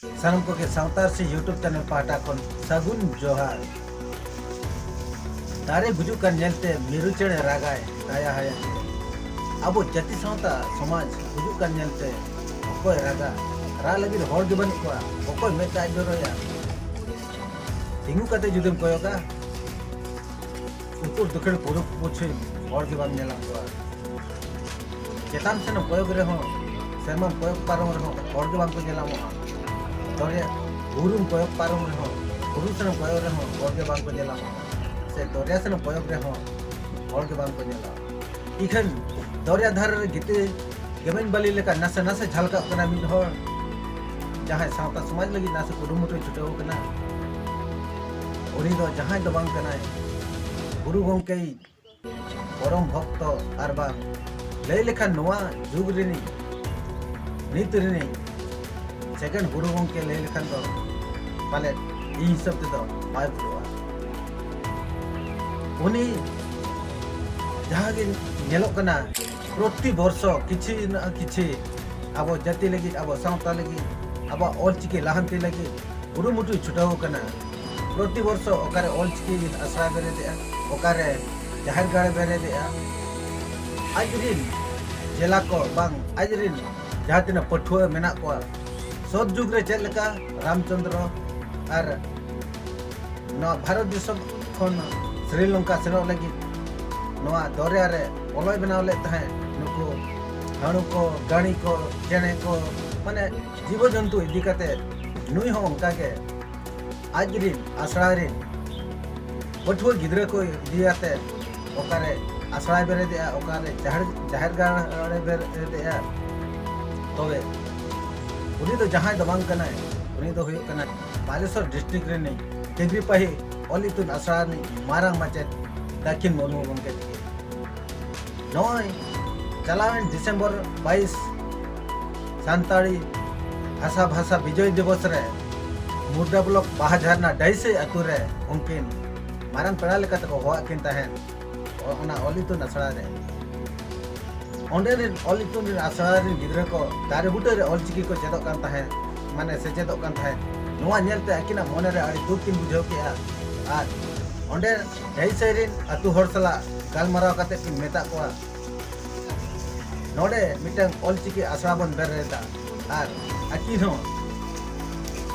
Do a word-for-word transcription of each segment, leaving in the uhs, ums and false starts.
ᱥᱟᱱᱟᱢ ᱠᱚᱜᱮ ᱥᱟᱶᱛᱟ ᱟᱹᱨᱥᱤ YouTube ᱪᱮᱱᱮᱞ ᱯᱟᱦᱴᱟ ᱠᱷᱚᱱ ᱥᱟᱹᱜᱩᱱ ᱡᱚᱦᱟᱨ᱾ ᱫᱟᱨᱮ ᱜᱩᱡᱩᱜ ᱠᱟᱱ ᱧᱮᱞᱛᱮ ᱢᱤᱨᱩ ᱪᱮᱬᱮ ᱨᱟᱜᱟᱭ ᱦᱟᱭᱟ ᱦᱟᱭᱟ ᱛᱮ᱾ ᱟᱵᱚ ᱡᱟᱹᱛᱤ ᱥᱟᱶᱛᱟ ᱥᱚᱢᱟᱡᱽ ᱜᱩᱡᱩᱜ ᱠᱟᱱ ᱧᱮᱞᱛᱮ ᱚᱠᱚᱭ ᱨᱟᱜᱟ? ᱨᱟᱜ ᱞᱟᱹᱜᱤᱫ ᱦᱚᱲ ᱜᱮ ᱵᱟᱹᱱᱩᱜ ᱠᱚᱣᱟ᱾ ᱚᱠᱚᱭ ᱢᱮᱫ ᱫᱟᱜ ᱡᱚᱨᱚᱭᱟ? ᱛᱤᱸᱜᱩ ᱠᱟᱛᱮ ᱡᱩᱫᱤᱢ ᱠᱚᱭᱚᱜᱟ, ᱩᱛᱛᱚᱨ ᱫᱚᱠᱷᱤᱱ ᱯᱩᱨᱩᱵ ᱯᱚᱪᱷᱤᱢ ᱦᱚᱲ ᱜᱮ ᱵᱟᱢ ᱧᱮᱞᱟᱢ ᱠᱚᱣᱟ᱾ ᱪᱮᱛᱟᱱ ᱥᱮᱱᱮᱢ ᱠᱚᱭᱚᱜ ᱨᱮᱦᱚᱸ, ᱥᱮᱨᱢᱟᱢ ᱠᱚᱭᱚᱜ ᱯᱟᱨᱚᱢ ᱨᱮᱦᱚᱸ ᱦᱚᱲ ᱜᱮ ᱵᱟᱝ ᱠᱚ ᱧᱮᱞᱟᱢᱚᱜᱼᱟ᱾ ᱫᱚᱨᱭᱟ, ᱵᱩᱨᱩᱢ ᱠᱚᱭᱚᱜ ᱯᱟᱨᱚᱢ ᱨᱮᱦᱚᱸ, ᱵᱩᱨᱩ ᱥᱮᱱᱮᱢ ᱠᱚᱭᱚᱜ ᱨᱮᱦᱚᱸ ᱦᱚᱲ ᱜᱮ ᱵᱟᱝ ᱠᱚ ᱧᱮᱞᱟᱢᱚᱜᱼᱟ᱾ ᱥᱮ ᱫᱚᱨᱭᱟ ᱥᱮᱱᱮᱢ ᱠᱚᱭᱚᱜ ᱨᱮᱦᱚᱸ ᱦᱚᱲ ᱜᱮ ᱵᱟᱝ ᱠᱚ ᱧᱮᱞᱟᱢᱚᱜᱼᱟ᱾ ᱤᱠᱷᱟᱹᱱ ᱫᱚᱨᱭᱟ ᱫᱷᱟᱨᱮ ᱨᱮ ᱜᱤᱛᱤᱡ ᱜᱮᱢᱮᱧ ᱵᱟᱹᱞᱤ ᱞᱮᱠᱟ ᱱᱟᱥᱮ ᱱᱟᱥᱮ ᱡᱷᱟᱞᱠᱟᱜ ᱠᱟᱱᱟ ᱢᱤᱫ ᱦᱚᱲ, ᱡᱟᱦᱟᱸᱭ ᱥᱟᱶᱛᱟ ᱥᱚᱢᱟᱡᱽ ᱞᱟᱹᱜᱤᱫ ᱱᱟᱥᱮ ᱠᱩᱨᱩᱢᱩᱴᱩᱭ ᱪᱷᱩᱴᱟᱹᱣ ᱟᱠᱟᱱᱟ᱾ ᱩᱱᱤ ᱫᱚ ᱡᱟᱦᱟᱸᱭ ᱫᱚ ᱵᱟᱝ ᱠᱟᱱᱟᱭ, ᱜᱩᱨᱩ ᱜᱚᱢᱠᱮᱭᱤᱡ ᱯᱚᱨᱚᱢ ᱵᱷᱚᱠᱛᱚ, ᱟᱨ ᱵᱟᱝ ᱞᱟᱹᱭ ᱞᱮᱠᱷᱟᱱ ᱱᱚᱣᱟ ᱡᱩᱜᱽ ᱨᱤᱱᱤᱡ, ᱱᱤᱛ ᱨᱤᱱᱤᱡ ᱥᱮᱠᱮᱱᱰ ᱜᱩᱨᱩ ᱜᱚᱢᱠᱮ ᱞᱟᱹᱭ ᱞᱮᱠᱷᱟᱱ ᱫᱚ ᱯᱟᱞᱮᱫ ᱤᱧ ᱦᱤᱥᱟᱹᱵ ᱛᱮᱫᱚ ᱵᱟᱭ ᱵᱷᱩᱞᱩᱜᱼᱟ᱾ ᱩᱱᱤ ᱡᱟᱦᱟᱸ ᱜᱮ ᱧᱮᱞᱚᱜ ᱠᱟᱱᱟ, ᱯᱨᱚᱛᱤ ᱵᱚᱨᱥᱚ ᱠᱤᱪᱷᱤ ᱱᱟ ᱠᱤᱪᱷᱤ ᱟᱵᱚ ᱡᱟᱹᱛᱤ ᱞᱟᱹᱜᱤᱫ, ᱟᱵᱚ ᱥᱟᱶᱛᱟ ᱞᱟᱹᱜᱤᱫ, ᱟᱵᱚᱣᱟᱜ ᱚᱞᱪᱤᱠᱤ ᱞᱟᱦᱟᱱᱛᱤ ᱞᱟᱹᱜᱤᱫ ᱠᱩᱨᱩᱢᱩᱴᱩᱭ ᱪᱷᱩᱴᱟᱹᱣ ᱟᱠᱟᱱᱟ᱾ ᱯᱨᱚᱛᱤ ᱵᱚᱨᱥᱚ ᱚᱠᱟᱨᱮ ᱚᱞᱪᱤᱠᱤ ᱟᱥᱲᱟ ᱵᱮᱨᱮᱫᱮᱜᱼᱟ, ᱚᱠᱟᱨᱮ ᱡᱟᱦᱮᱨ ᱜᱟᱲ ᱵᱮᱨᱮᱫᱮᱜᱼᱟ, ᱟᱡ ᱨᱤᱱ ᱪᱮᱞᱟ ᱠᱚ ᱵᱟᱝ ᱟᱡ ᱨᱤᱱ ᱡᱟᱦᱟᱸ ᱛᱤᱱᱟᱹᱜ ᱯᱟᱹᱴᱷᱩᱣᱟᱹ ᱢᱮᱱᱟᱜ ᱠᱚᱣᱟ, ᱥᱚᱛ ᱡᱩᱜᱽ ᱨᱮ ᱪᱮᱫ ᱞᱮᱠᱟ ᱨᱟᱢᱪᱚᱸᱫᱽᱨᱚ ᱟᱨ ᱱᱚᱣᱟ ᱵᱷᱟᱨᱚᱛ ᱫᱤᱥᱚᱢ ᱠᱷᱚᱱ ᱥᱨᱤᱞᱚᱝᱠᱟ ᱥᱮᱱᱚᱜ ᱞᱟᱹᱜᱤᱫ ᱱᱚᱣᱟ ᱫᱚᱨᱭᱟ ᱨᱮ ᱯᱚᱞᱚᱭ ᱵᱮᱱᱟᱣ ᱞᱮᱫ ᱛᱟᱦᱮᱸᱫ, ᱱᱩᱠᱩ ᱦᱟᱹᱬᱩ ᱠᱚ, ᱜᱟᱹᱬᱤ ᱠᱚ, ᱪᱮᱬᱮ ᱠᱚ, ᱢᱟᱱᱮ ᱡᱤᱵᱚ ᱡᱚᱱᱛᱩ ᱤᱫᱤ ᱠᱟᱛᱮ ᱱᱩᱭ ᱦᱚᱸ ᱚᱱᱠᱟ ᱜᱮ ᱟᱡ ᱨᱤᱱ ᱟᱥᱲᱟ ᱨᱤᱱ ᱯᱟᱹᱴᱷᱩᱣᱟᱹ ᱜᱤᱫᱽᱨᱟᱹ ᱠᱚ ᱤᱫᱤᱭᱟᱛᱮ ᱚᱠᱟᱨᱮ ᱟᱥᱲᱟᱭ ᱵᱮᱨᱮᱫᱮᱜᱼᱟ, ᱚᱠᱟᱨᱮ ᱡᱟᱦᱮᱨ, ᱡᱟᱦᱮᱨ ᱜᱟᱲ ᱮ ᱵᱮᱨᱮᱫᱮᱜᱼᱟ᱾ ᱛᱚᱵᱮ ᱩᱱᱤ ᱫᱚ ᱡᱟᱦᱟᱸᱭ ᱫᱚ ᱵᱟᱝ ᱠᱟᱱᱟᱭ, ᱩᱱᱤ ᱫᱚ ᱦᱩᱭᱩᱜ ᱠᱟᱱᱟ ᱵᱟᱞᱮᱥᱚᱨ ᱰᱤᱥᱴᱨᱤᱠᱴ ᱨᱤᱱᱤᱡ ᱰᱤᱜᱽᱨᱤ ᱯᱟᱹᱦᱤ ᱚᱞ ᱤᱛᱩᱱ ᱟᱥᱲᱟ ᱨᱤᱱᱤᱡ ᱢᱟᱨᱟᱝ ᱢᱟᱪᱮᱫ ᱫᱟᱹᱠᱷᱤᱱ ᱢᱩᱨᱢᱩ ᱜᱚᱢᱠᱮ ᱛᱤᱠᱤᱱ᱾ ᱱᱚᱜᱼᱚᱭ ᱪᱟᱞᱟᱣᱮᱱ ᱰᱤᱥᱮᱢᱵᱚᱨ ᱵᱟᱭᱤᱥ ᱥᱟᱱᱛᱟᱲᱤ ᱵᱷᱟᱥᱟ ᱵᱷᱟᱥᱟ ᱵᱤᱡᱚᱭ ᱫᱤᱵᱚᱥ ᱨᱮ ᱢᱩᱨᱫᱟ ᱵᱞᱚᱠ ᱵᱟᱦᱟ ᱡᱷᱟᱨᱱᱟ ᱰᱟᱹᱦᱤᱥᱟᱹᱭ ᱟᱛᱳ ᱨᱮ ᱩᱱᱠᱤᱱ ᱢᱟᱨᱟᱝ ᱯᱮᱲᱟ ᱞᱮᱠᱟ ᱛᱮᱠᱚ ᱦᱚᱦᱚᱣᱟᱫ ᱠᱤᱱ ᱛᱟᱦᱮᱸᱫ᱾ ᱚ-, ᱚᱱᱟ ᱚᱞ ᱤᱛᱩᱱ ᱟᱥᱲᱟ ᱨᱮ, ᱚᱸᱰᱮ ᱨᱤᱱ ᱚᱞ ᱤᱛᱩᱱ ᱨᱤᱱ ᱟᱥᱲᱟ ᱨᱤᱱ ᱜᱤᱫᱽᱨᱟᱹ ᱠᱚ ᱫᱟᱨᱮ ᱵᱩᱴᱟᱹ ᱨᱮ ᱚᱞ ᱪᱤᱠᱤ ᱠᱚ ᱪᱮᱫᱚᱜ ᱠᱟᱱ ᱛᱟᱦᱮᱸᱫ᱾ ᱢᱟᱱᱮ ᱥᱮᱪᱮᱫᱚᱜ ᱠᱟᱱ ᱛᱟᱦᱮᱸᱫ᱾ ᱱᱚᱣᱟ ᱧᱮᱞᱛᱮ ᱟᱹᱠᱤᱱᱟᱜ ᱢᱚᱱᱮᱨᱮ ᱟᱹᱰᱤ ᱫᱩᱠ ᱠᱤᱱ ᱵᱩᱡᱷᱟᱹᱣ ᱠᱮᱫᱼᱟ᱾ ᱟᱨ ᱚᱸᱰᱮ ᱰᱷᱮᱨ ᱥᱟᱹᱭ ᱨᱤᱱ ᱟᱹᱛᱩ ᱦᱚᱲ ᱥᱟᱞᱟᱜ ᱜᱟᱞᱢᱟᱨᱟᱣ ᱠᱟᱛᱮ ᱠᱤᱱ ᱢᱮᱛᱟᱜ ᱠᱚᱣᱟ, ᱱᱚᱰᱮ ᱢᱤᱫᱴᱟᱝ ᱚᱞᱪᱤᱠᱤ ᱟᱥᱲᱟ ᱵᱚᱱ ᱵᱮᱨᱮᱫᱟ᱾ ᱟᱨ ᱟᱹᱠᱤᱱ ᱦᱚᱸ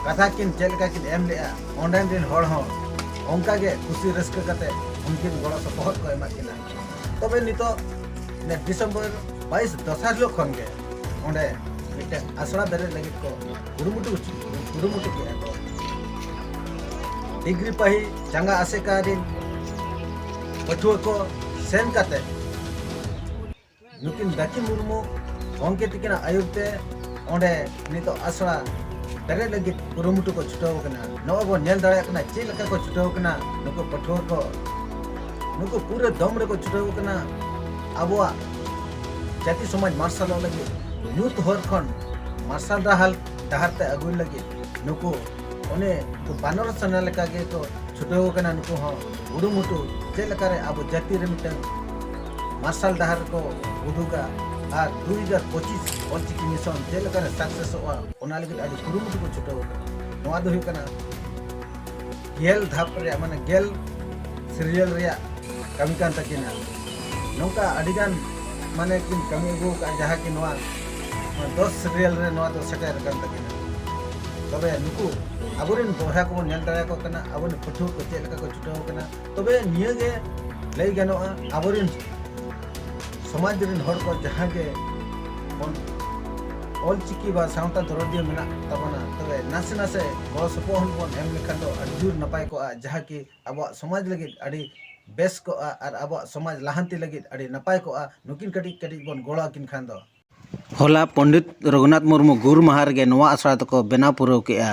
ᱠᱟᱛᱷᱟ ᱠᱤᱱ ᱪᱮᱫ ᱞᱮᱠᱟ ᱠᱤᱱ ᱮᱢ ᱞᱮᱫᱼᱟ, ᱚᱸᱰᱮᱱ ᱨᱤᱱ ᱦᱚᱲ ᱦᱚᱸ ᱚᱱᱠᱟ ᱜᱮ ᱠᱩᱥᱤ ᱨᱟᱹᱥᱠᱟᱹ ᱠᱟᱛᱮ ᱩᱱᱠᱤᱱ ᱜᱚᱲᱚ ᱥᱚᱯᱚᱦᱚᱫ ᱠᱚ ᱮᱢᱟᱜ ᱠᱤᱱᱟ᱾ ᱛᱚᱵᱮ ᱱᱤᱛᱚᱜ ᱰᱤᱥᱮᱢᱵᱚᱨ ᱵᱟᱭᱤᱥ ᱫᱚᱥᱟᱨ ᱦᱤᱞᱳᱜ ᱠᱷᱚᱱ ᱜᱮ ᱚᱸᱰᱮ ᱢᱤᱫᱴᱟᱝ ᱟᱥᱲᱟ ᱵᱮᱨᱮᱫ ᱞᱟᱹᱜᱤᱫ ᱠᱚ ᱠᱩᱨᱩᱢᱩᱴᱩ ᱠᱩᱨᱩᱢᱩᱴᱩ ᱠᱮᱫᱼᱟ ᱠᱚ᱾ ᱰᱤᱜᱽᱨᱤ ᱯᱟᱹᱦᱤ ᱪᱟᱸᱜᱟ ᱟᱥᱮᱠᱟ ᱨᱤᱱ ᱯᱟᱹᱴᱷᱩᱣᱟᱹ ᱠᱚ ᱥᱮᱱ ᱠᱟᱛᱮ ᱱᱩᱠᱤᱱ ᱫᱟᱹᱠᱤ ᱢᱩᱨᱢᱩ ᱜᱚᱢᱠᱮ ᱛᱤᱠᱤᱱᱟᱜ ᱟᱹᱭᱩᱨ ᱛᱮ ᱚᱸᱰᱮ ᱱᱤᱛᱚᱜ ᱟᱥᱲᱟ ᱵᱮᱨᱮᱫ ᱞᱟᱹᱜᱤᱫ ᱠᱩᱨᱩᱢᱩᱴᱩ ᱠᱚ ᱪᱷᱩᱴᱟᱹᱣ ᱟᱠᱟᱱᱟ᱾ ᱱᱚᱜᱼᱚᱭ ᱵᱚᱱ ᱧᱮᱞ ᱫᱟᱲᱮᱭᱟᱜ ᱠᱟᱱᱟ ᱪᱮᱫ ᱞᱮᱠᱟ ᱠᱚ ᱪᱷᱩᱴᱟᱹᱣ ᱟᱠᱟᱱᱟ ᱱᱩᱠᱩ ᱯᱟᱹᱴᱷᱩᱣᱟᱹ ᱠᱚ᱾ ᱱᱩᱠᱩ ᱯᱩᱨᱟᱹ ᱫᱚᱢ ᱨᱮᱠᱚ ᱪᱷᱩᱴᱟᱹᱣ ᱟᱠᱟᱱᱟ ᱟᱵᱚᱣᱟᱜ ᱡᱟᱹᱛᱤ ᱥᱚᱢᱟᱡᱽ ᱢᱟᱨᱥᱟᱞᱚᱜ ᱞᱟᱹᱜᱤᱫ, ᱧᱩᱛ ᱦᱚᱨ ᱠᱷᱚᱱ ᱢᱟᱨᱥᱟᱞ ᱰᱟᱦᱟᱨ ᱰᱟᱦᱟᱨ ᱛᱮ ᱟᱹᱜᱩᱭ ᱞᱟᱹᱜᱤᱫ ᱱᱩᱠᱩ ᱚᱱᱮ ᱩᱱᱠᱩ ᱵᱟᱱᱚᱨ ᱥᱮᱱᱟ ᱞᱮᱠᱟ ᱜᱮᱠᱚ ᱪᱷᱩᱴᱟᱹᱣ ᱟᱠᱟᱱᱟ᱾ ᱱᱩᱠᱩ ᱦᱚᱸ ᱠᱩᱨᱩᱢᱩᱴᱩ ᱪᱮᱫ ᱞᱮᱠᱟᱨᱮ ᱟᱵᱚ ᱡᱟᱹᱛᱤ ᱨᱮ ᱢᱤᱫᱴᱟᱝ ᱢᱟᱨᱥᱟᱞ ᱰᱟᱦᱟᱨ ᱠᱚ ᱩᱫᱩᱜᱟ ᱟᱨ ᱫᱩ ᱦᱟᱡᱟᱨ ᱯᱚᱸᱪᱤᱥ ᱚᱞᱪᱤᱠᱤ ᱢᱤᱥᱚᱱ ᱪᱮᱫ ᱞᱮᱠᱟᱨᱮ ᱥᱟᱠᱥᱮᱥᱚᱜᱼᱟ, ᱚᱱᱟ ᱞᱟᱹᱜᱤᱫ ᱟᱹᱰᱤ ᱠᱩᱨᱩᱢᱩᱴᱩ ᱠᱚ ᱪᱷᱩᱴᱟᱹᱣ ᱟᱠᱟᱱᱟ᱾ ᱱᱚᱣᱟ ᱫᱚ ᱦᱩᱭᱩᱜ ᱠᱟᱱᱟ ᱜᱮᱞ ᱫᱷᱟᱯ ᱨᱮᱭᱟᱜ, ᱢᱟᱱᱮ ᱜᱮᱞ ᱥᱤᱨᱤᱭᱟᱞ ᱨᱮᱭᱟᱜ ᱠᱟᱹᱢᱤ ᱠᱟᱱ ᱛᱟᱹᱠᱤᱱᱟ᱾ ᱱᱚᱝᱠᱟ ᱟᱹᱰᱤᱜᱟᱱ ᱢᱟᱱᱮ ᱠᱤᱱ ᱠᱟᱹᱢᱤ ᱟᱹᱜᱩ ᱟᱠᱟᱫᱼᱟ, ᱡᱟᱦᱟᱸ ᱠᱤ ᱱᱚᱣᱟ ᱱᱚᱣᱟ ᱫᱚᱥ ᱥᱤᱨᱤᱭᱟᱞ ᱨᱮ ᱱᱚᱣᱟ ᱫᱚ ᱥᱮᱴᱮᱨ ᱟᱠᱟᱱ ᱛᱟᱹᱠᱤᱱᱟ᱾ ᱛᱚᱵᱮ ᱱᱩᱠᱩ ᱟᱵᱚᱨᱮᱱ ᱵᱚᱭᱦᱟ ᱠᱚᱵᱚᱱ ᱧᱮᱞ ᱫᱟᱲᱮᱭᱟᱠᱚ ᱠᱟᱱᱟ, ᱟᱵᱚᱨᱮᱱ ᱯᱟᱹᱴᱷᱩᱣᱟᱹ ᱠᱚ ᱪᱮᱫ ᱞᱮᱠᱟ ᱠᱚ ᱪᱷᱩᱴᱟᱹᱣ ᱟᱠᱟᱱᱟ᱾ ᱛᱚᱵᱮ ᱱᱤᱭᱟᱹ ᱜᱮ ᱞᱟᱹᱭ ᱜᱟᱱᱚᱜᱼᱟ, ᱟᱵᱚᱨᱮᱱ ᱥᱚᱢᱟᱡᱽ ᱨᱮᱱ ᱦᱚᱲ ᱠᱚ ᱡᱟᱦᱟᱸ ᱜᱮ ᱵᱚᱱ ᱚᱞᱪᱤᱠᱤ ᱵᱟ ᱥᱟᱶᱛᱟ ᱫᱚᱨᱚᱫᱤᱭᱟᱹ ᱢᱮᱱᱟᱜ ᱛᱟᱵᱚᱱᱟ, ᱛᱚᱵᱮ ᱱᱟᱥᱮ ᱱᱟᱥᱮ ᱜᱚᱲᱚ ᱥᱚᱯᱚᱦᱚᱫ ᱵᱚᱱ ᱮᱢ ᱞᱮᱠᱷᱟᱱ ᱫᱚ ᱟᱹᱰᱤ ᱡᱳᱨ ᱱᱟᱯᱟᱭ ᱠᱚᱜᱼᱟ, ᱡᱟᱦᱟᱸ ᱠᱤ ᱟᱵᱚᱣᱟᱜ ᱥᱚᱢᱟᱡᱽ ᱞᱟᱹᱜᱤᱫ ᱟᱹᱰᱤ ᱵᱮᱥ ᱠᱚᱜᱼᱟ ᱟᱨ ᱟᱵᱚᱣᱟᱜ ᱥᱚᱢᱟᱡᱽ ᱞᱟᱦᱟᱱᱛᱤ ᱞᱟᱹᱜᱤᱫ ᱟᱹᱰᱤ ᱱᱟᱯᱟᱭ ᱠᱚᱜᱼᱟ᱾ ᱱᱩᱠᱤᱱ ᱠᱟᱹᱴᱤᱡ ᱠᱟᱹᱴᱤᱡ ᱵᱚᱱ ᱜᱚᱲᱚ ᱟᱹᱠᱤᱱ ᱠᱷᱟᱱ ᱫᱚ᱾ ᱦᱚᱞᱟ ᱯᱚᱱᱰᱤᱛ ᱨᱚᱜᱷᱩᱱᱟᱛᱷ ᱢᱩᱨᱢᱩ ᱜᱩᱨ ᱢᱟᱦᱟ ᱨᱮᱜᱮ ᱱᱚᱣᱟ ᱟᱥᱲᱟ ᱫᱚᱠᱚ ᱵᱮᱱᱟᱣ ᱯᱩᱨᱟᱹᱣ ᱠᱮᱫᱼᱟ᱾